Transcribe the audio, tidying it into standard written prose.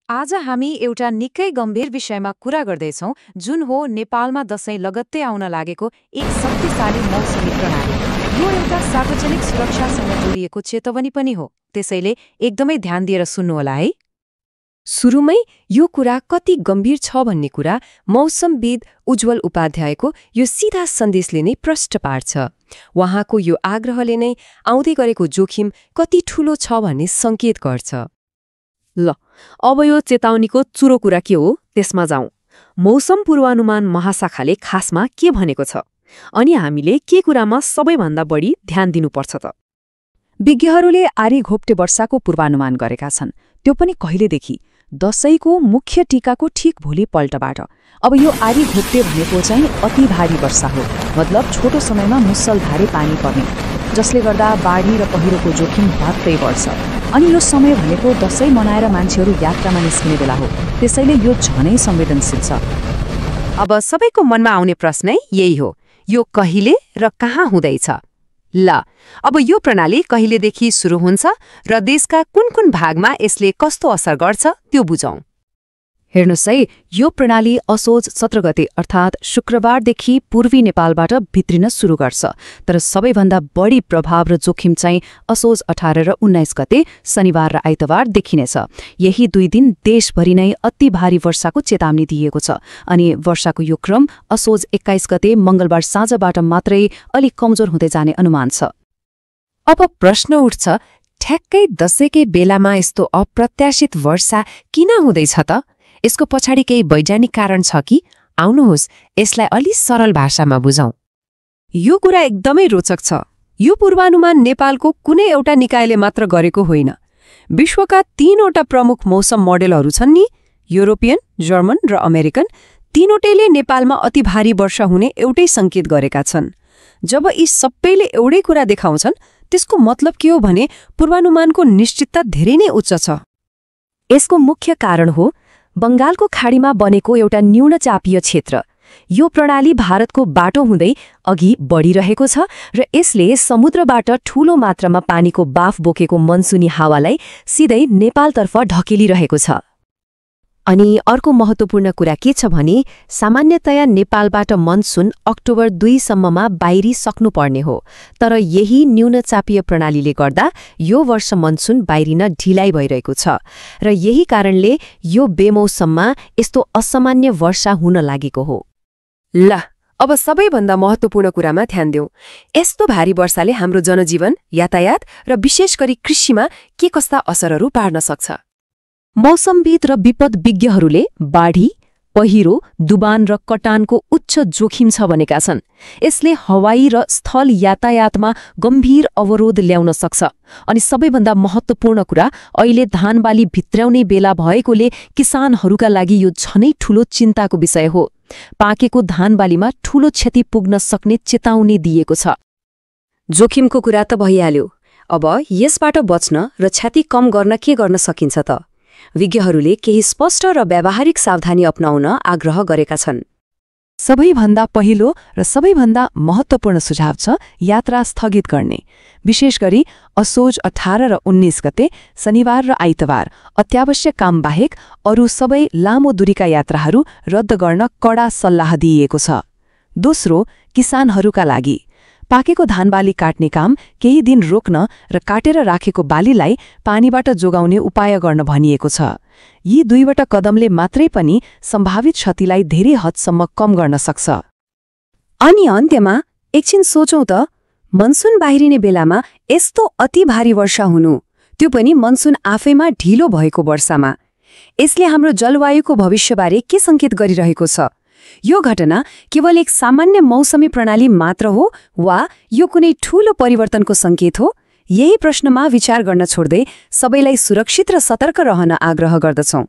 आज हामी एउटा निकै गम्भीर विषयमा कुरा गर्दैछौं, जुन हो नेपालमा दशैं लगत्तै आउन लागेको एक शक्तिशाली मौसमी प्रणाली। यो एउटा सार्वजनिक सुरक्षासँग जोडिएको चेतवनी पनि हो, त्यसैले एकदमै ध्यान दिएर सुन्नुहोला है। सुरुमै यो कुरा कति गम्भीर छ भन्ने कुरा मौसमविद उज्जवल उपाध्यायको यो सीधा सन्देशले नै प्रष्ट पार्छ। उहाँको यो आग्रहले नै आउँदै गरेको जोखिम कति ठूलो छ भन्ने संकेत गर्छ। ल अब यो चेतावनीको चुरो कुरा के हो त्यसमा जाउँ। मौसम पूर्वानुमान महाशाखाले खासमा के भनेको छ अनि हामीले के कुरामा सबैभन्दा बढी ध्यान दिनुपर्छ त? विज्ञहरूले आरी घोप्टे वर्षाको पूर्वानुमान गरेका छन्, त्यो पनि कहिलेदेखि? दशैंको मुख्य टीकाको ठिक भोलिपल्टबाट। अब यो आरी घोप्टे भनेको चाहिँ अति भारी वर्षा हो, मतलब छोटो समयमा मुसलधारे पानी पर्ने, जसले गर्दा बाढी र पहिरोको जोखिम भत्तै बढ्छ। अनि यो समय भनेको दशैं मनाएर मान्छेहरू यात्रामा निस्किने बेला हो, त्यसैले यो झनै संवेदनशील छ। अब सबैको मनमा आउने प्रश्न यही हो, यो कहिले र कहाँ हुँदैछ? ल अब यो प्रणाली कहिलेदेखि सुरु हुन्छ र देशका कुन कुन भागमा यसले कस्तो असर गर्छ त्यो बुझौं। हेर्नुस् है, यो प्रणाली असोज 17 गते अर्थात् शुक्रबारदेखि पूर्वी नेपालबाट भित्रिन सुरु गर्छ, तर सबैभन्दा बढी प्रभाव र जोखिम चाहिँ असोज 18 र 19 गते शनिबार र आइतबार देखिनेछ। यही 2 दिन देशभरि नै अति भारी वर्षाको चेतावनी दिइएको छ अनि वर्षाको यो क्रम असोज 21 गते मंगलबार साँझबाट मात्रै अलि कमजोर हुँदै जाने अनुमान छ। अब प्रश्न उठ्छ, ठ्याक्कै दशैंकै बेलामा यस्तो अप्रत्याशित वर्षा किन हुँदैछ त? यसको पछाडि केही वैज्ञानिक कारण छ कि? आउनुहोस् यसलाई अलि सरल भाषामा बुझौं। यो कुरा एकदमै रोचक छ। यो पूर्वानुमान नेपालको कुनै एउटा निकायले मात्र गरेको होइन। विश्वका 3वटा प्रमुख मौसम मोडेलहरू छन् नि, युरोपियन, जर्मन र अमेरिकन, तीनवटैले नेपालमा अति भारी वर्षा हुने एउटै संकेत गरेका छन्। जब यी सबैले एउटै कुरा देखाउँछन्, त्यसको मतलब के हो भने पूर्वानुमानको निश्चितता धेरै नै उच्च छ। यसको मुख्य कारण हो बंगालको खाडीमा बनेको एउटा न्यूनचापीय क्षेत्र। यो प्रणाली भारतको बाटो हुँदै अघि बढिरहेको छ र यसले समुद्रबाट ठूलो मात्रामा पानीको बाफ बोकेको मनसुनी हावालाई सिधै नेपालतर्फ ढकेलिरहेको छ। अनि अर्को महत्त्वपूर्ण कुरा के छ भने सामान्यतया नेपालबाट मनसुन अक्टोबर 2 सम्ममा बाहिरी सक्नुपर्ने हो, तर यही न्यूनचापीय प्रणालीले गर्दा यो वर्ष मनसुन बाहिरिन ढिलाइ भइरहेको छ र यही कारणले यो बेमौसममा यस्तो असामान्य वर्षा हुन लागेको हो। ल अब सबैभन्दा महत्त्वपूर्ण कुरामा ध्यान दिउँ। यस्तो भारी वर्षाले हाम्रो जनजीवन, यातायात र विशेष गरी कृषिमा के कस्ता असरहरू पार्न सक्छ? मौसमविद र विपद विज्ञहरूले बाढी, पहिरो, डुबान र कटानको उच्च जोखिम छ भनेका छन्। यसले हवाई र स्थल यातायातमा गम्भीर अवरोध ल्याउन सक्छ अनि सबैभन्दा महत्त्वपूर्ण कुरा, अहिले धानबाली भित्र्याउने बेला भएकोले किसानहरूका लागि यो झनै ठूलो चिन्ताको विषय हो। पाकेको धानबालीमा ठूलो क्षति पुग्न सक्ने चेतावनी दिएको छ। जोखिमको कुरा त भइहाल्यो। अब यसबाट बच्न र क्षति कम गर्न के गर्न सकिन्छ त? विज्ञहरूले केही स्पष्ट र व्यावहारिक सावधानी अपनाउन आग्रह गरेका छन्। सबैभन्दा पहिलो र सबैभन्दा महत्त्वपूर्ण सुझाव छ यात्रा स्थगित गर्ने। विशेष गरी असोज 18 र 19 गते शनिबार र आइतबार अत्यावश्यक काम बाहेक अरू सबै लामो दूरीका यात्राहरू रद्द गर्न कडा सल्लाह दिइएको छ। दोस्रो, किसानहरूका लागि पाकेको धानबाली काट्ने काम केही दिन रोक्न र काटेर राखेको बालीलाई पानीबाट जोगाउने उपाय गर्न भनिएको छ। यी 2वटा कदमले मात्रै पनि सम्भावित क्षतिलाई धेरै हदसम्म कम गर्न सक्छ। अनि अन्त्यमा एकछिन सोचौं त, मनसुन बाहिरिने बेलामा यस्तो अति भारी वर्षा हुनु, त्यो पनि मनसुन आफैमा ढिलो भएको वर्षामा, यसले हाम्रो जलवायुको भविष्यबारे के संकेत गरिरहेको छ? यो घटना केवल एक सामान्य मौसमी प्रणाली मात्र हो वा यो कुनै ठूलो परिवर्तनको संकेत हो? यही प्रश्नमा विचार गर्न छोड्दै सबैलाई सुरक्षित र सतर्क रहन आग्रह गर्दछौं।